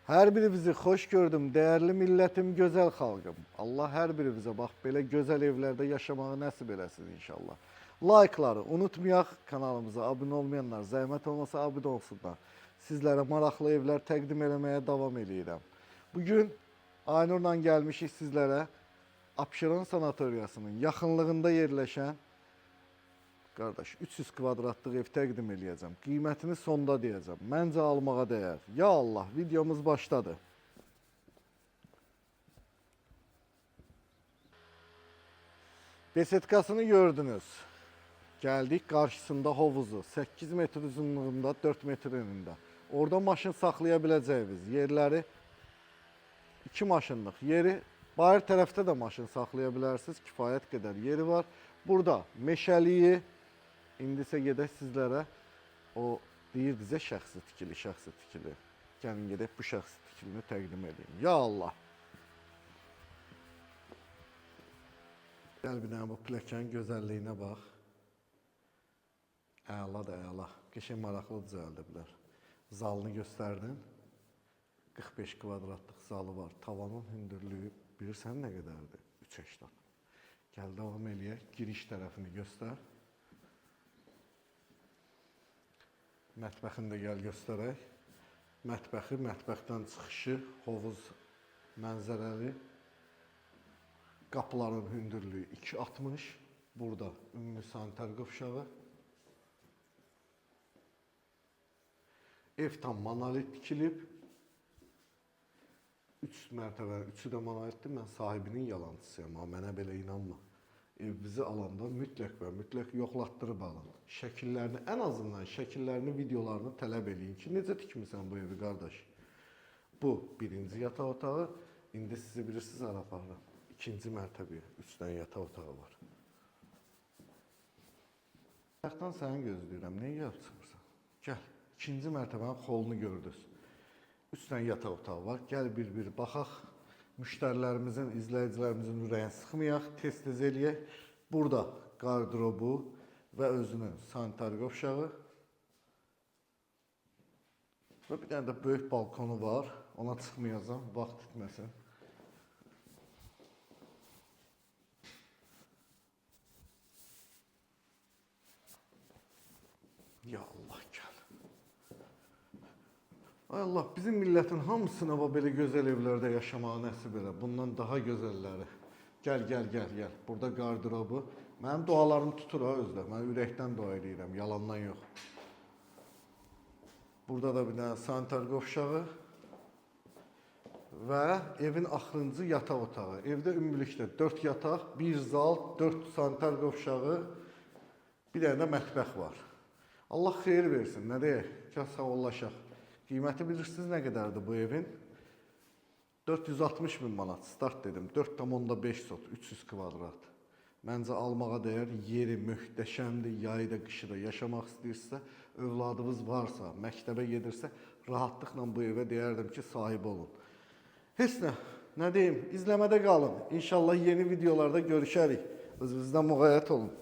Hər birinizi xoş gördüm, dəyərli millətim, gözəl xalqım. Allah hər birinizə bax belə gözəl evlərdə yaşamağı nəsib eləsin inşallah. Like'ları unutmayaq, kanalımıza abunə olmayanlar zəhmət olmasa abunə olsunlar. Sizlərə maraqlı evlər təqdim eləməyə davam eləyirəm. Bugün Aynurla gəlmişik sizlərə Abşeron sanatoriyasının yaxınlığında yerləşən qardaş 300 kvadratlıq ev təqdim eləyəcəm. Qiymətini sonda deyəcəm. Məncə almağa dəyər. Ya Allah, videomuz başladı. Besetkasını gördünüz. Gəldik qarşısında hovuzu 8 metr uzunluğunda, 4 metr enində. Orada maşın saxlaya biləcəyiniz yerləri 2 maşınlıq yeri. Bayır tərəfdə də maşın saxlaya bilərsiniz. Kifayət qədər yeri var. Burada meşəliyi, indi isə gedək sizlərə o deyirdizə şəxsi tikili, şəxsi tikili. Gəlin gedək bu şəxsi tikilini təqdim edeyim. Ya Allah. Gəl bir dənə bu pləkanın gözəlliyinə bax. Əla da əla. Qəşəng maraqlı düzəldiblər. Zalını göstərdin. 45 kvadratlıq zalı var. Tavanın hündürlüyü bilirsən nə qədərdir? 3,80. Gəl davam eləyək. Giriş tərəfini göstər. Mətbəxini də gəl göstərək. Mətbəxi, mətbəxdən çıxışı, hovuz mənzərəli. Qapıların hündürlüyü 2,60. Burada ümumi sanitar qovşağı. Ev tam monolit tikilib. 3 mərtəbənin üçü də monolitdir. Mən sahibinin yalancısıyam, ha, mənə belə inanma. Evinizi alanda mütləq və mütləq yoxlatdırıb alın. Şəkillərini, ən azından şəkillərini, videolarını tələb eləyin ki, necə tikmisən bu evi qardaş? Bu birinci yataq otağı. İndi sizi bilirsiniz hara aparıram. İkinci mərtəbəyə 3 dənə yataq otağı var. Bayaqdan səni gözləyirəm. Nəyə gəlib çıxmırsan? Gəl. İkinci mərtəbənin xolunu gördünüz. 3 dənə yataq otağı var. Gəl bir-bir baxaq. Müştərilərimizin, izləyicilərimizin ürəyini sıxmayaq, tez-tez eləyək. Burada qardırobu və özünün sanitar qovşağı. Və bir dənə də böyük balkonu var. Ona çıxmayacağam, vaxt itməsin. Ya Allah gəl. Ay Allah, bizim millətin hamısına bax belə gözəl evlərdə yaşamağı nəsib elə. Bundan daha gözəlləri. Gəl, gəl, gəl, gəl. Burada qardırobu. Mənim dualarım tutur ha özdə. Mən ürəkdən dua eləyirəm, yalandan yox. Burada da bir dənə sanitar qovşağı və evin axırıncı yataq otağı. Evdə ümumilikdə 4 yataq, 1 zal, 4 sanitar qovşağı, bir dənə də mətbəx var. Allah xeyir versin. Nə deyək? Gəl sağollaşaq. Qiyməti bilirsiniz nə qədərdir bu evin? 460 min manat start dedim. 4,5 sot, 300 kvadrat. Məncə almağa dəyər. Yeri möhtəşəmdir. Yayı da, qışı da yaşamaq istəyirsə, övladınız varsa, məktəbə gedirsə, rahatlıqla bu evə deyərdim ki, sahib olun. Heç nə, nə deyim, izləmədə qalın. İnşallah yeni videolarda görüşərik. Özünüzdən müğayət olun.